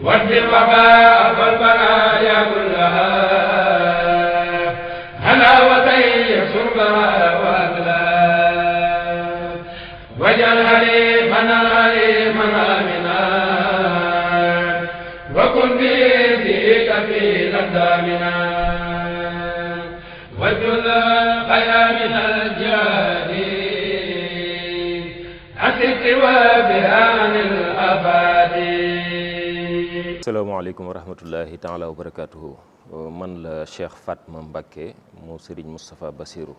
وارد الوباء والبلايا كلها هلاوتي شربها واكلا واجعل حليفنا حليفا امنا وكن بيديك في اقدامنا وجل خير من الجاني عسك وبها عن الابادي. asalaamaaleykum wa rahmatullahi taala wa barakatuhu. Man la Cheikh Fatma Mbacké mu Serigne Moustapha Bassirou.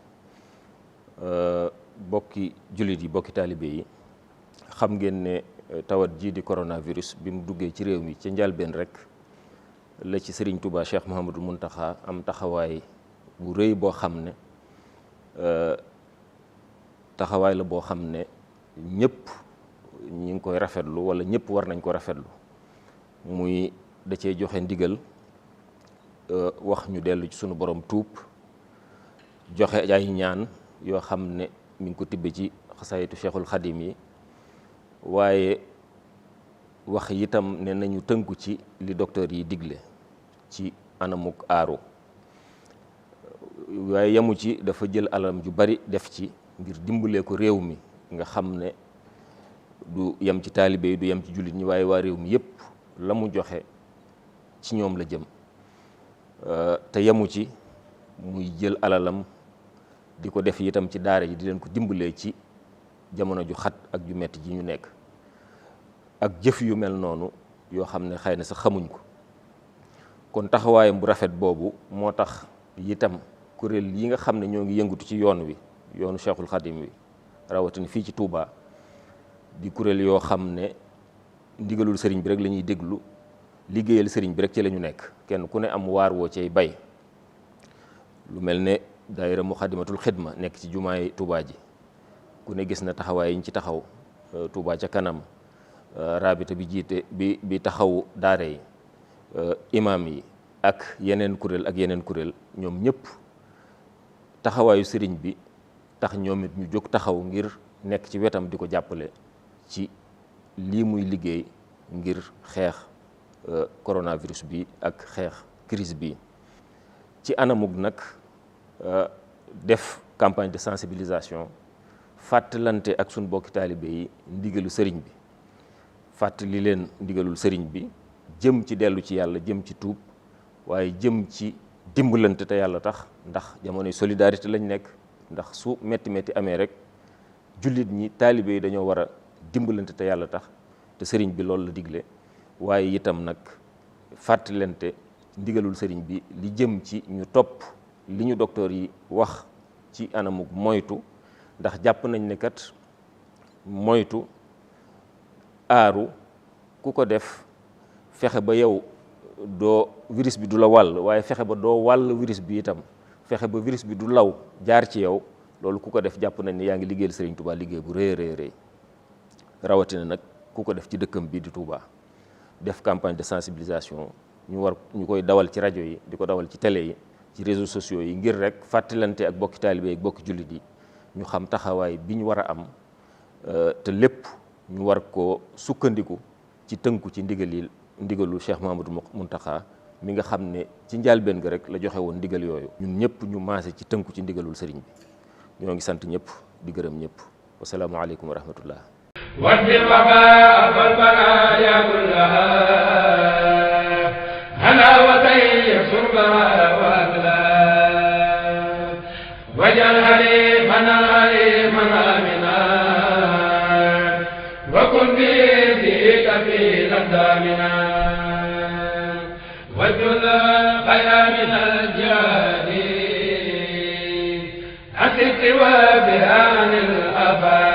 Bokki jullit yi bokki taalibe yi xam ngeen ne tawat jii di coronavirus bi mu duggee ci réew mi ca njalbeen rek la ci Serigne Touba Cheikh Mouhamadou Mountakha am taxawaay bu rëy boo xam ne taxawaay la boo xam ne ñëpp ñi ngi koy rafetlu wala ñëpp war nañ ko rafetlu. muy da cee joxe ndigal wax ñu dellu ci sunu borom tuub joxe ay ñaan yoo xam ne mi ngi ko tibbe ci xasaayitu Cheikhul Xadim yi waaye wax itam ne nañu tënku ci li docteur yi digle ci anamuk aaru waaye yamu ci dafa jël alam ju bari def ci ngir dimbalee ko réew mi nga xam ne du yem ci taalibe yi du yem ci jullit ñi waaye waa réew mi yépp la mu joxe ci ñoom la jëm te yemu ci muy jël alalam di ko def itam ci daara ji di leen ko dimbalee ci jamono ju xat ak ju metti ji ñu nekk ak jëf yu mel noonu yoo xam ne xëy na sax xamuñ ko kon taxawaayam bu rafet boobu moo tax itam kuréel yi nga xam ne ñoo ngi yëngatu ci yoon wi yoonu Cheikhul Khadim wi rawatina fii ci Touba di kuréel yoo xam ne ndigalul sëriñ bi rek la ñuy déglu liggéeyal sëriñ bi rek ci la ñu nekk kenn ku ne am waar woo cay bay lu mel ne daayira Muxaddamatul Xidma nekk ci jumaay Touba ji ku ne gis na taxawaay yi ñu ci taxaw Touba ca kanam rabita bi jiite bi taxaw daara yi imaam yi ak yeneen kuréel ñoom ñëpp taxawaayu sëriñ bi tax ñoom it ñu jóg taxaw ngir nekk ci wetam di ko jàppale ci lii muy liggéey ngir xeex coronavirus bi ak xeex crise bi ci anamug nag def campagne de sensibilisation fàttalante ak suñ bokki taalibe yi ndigalu sëriñ bi fàttali leen ndigalul sëriñ bi jëm ci dellu ci yàlla jëm ci tuub waaye jëm ci dimbalante te yàlla tax ndax jamonoy solidarité lañ nekk ndax su metti amee rek jullit ñi taalibe yi dañoo war a dimbalante te yàlla tax te sëriñ bi loolu la digle waaye itam nag fàttalante ndigalul sëriñ bi li jëm ci ñu topp li ñu docteur yi wax ci anamuk moytu ndax jàpp nañ ne kat moytu aaru ku ko def fexe ba yow doo virus bi du la wàll waaye fexe ba doo wàll virus bi itam fexe ba virus bi du law jaar ci yow loolu ku ko def jàpp nañ ne yaa ngi liggéeyal sëriñ Touba liggéey bu rëy rawatina nag ku ko def ci dëkkam bii di Touba def campagne de sensibilisation ñu koy dawal ci rajo yi di ko dawal ci télé yi ci réseaux sociaux yi ngir rek fàttalante ak bokki taalibe ak bokki jullit yi ñu xam taxawaay bi ñu war a am te lépp ñu war ko sukkandiku ci tënku ci ndigalu Cheikh Mouhamadou Mountakha mi nga xam ne ci njàlbeen ga rek la joxe woon ndigal yooyu ñun ñëpp ñu maase ci tënku ci ndigalul sëriñ bi ñoo ngi sant ñëpp di gërëm ñëpp wasalaamualeykum wa rahmatullah. وارد الوباء والبلايا كلها هلاوتي شربها واكلا واجعل حليفنا حليفا امنا وكن بيديك في اقدامنا وجل خير من الجاني عسك وبها عن الافات.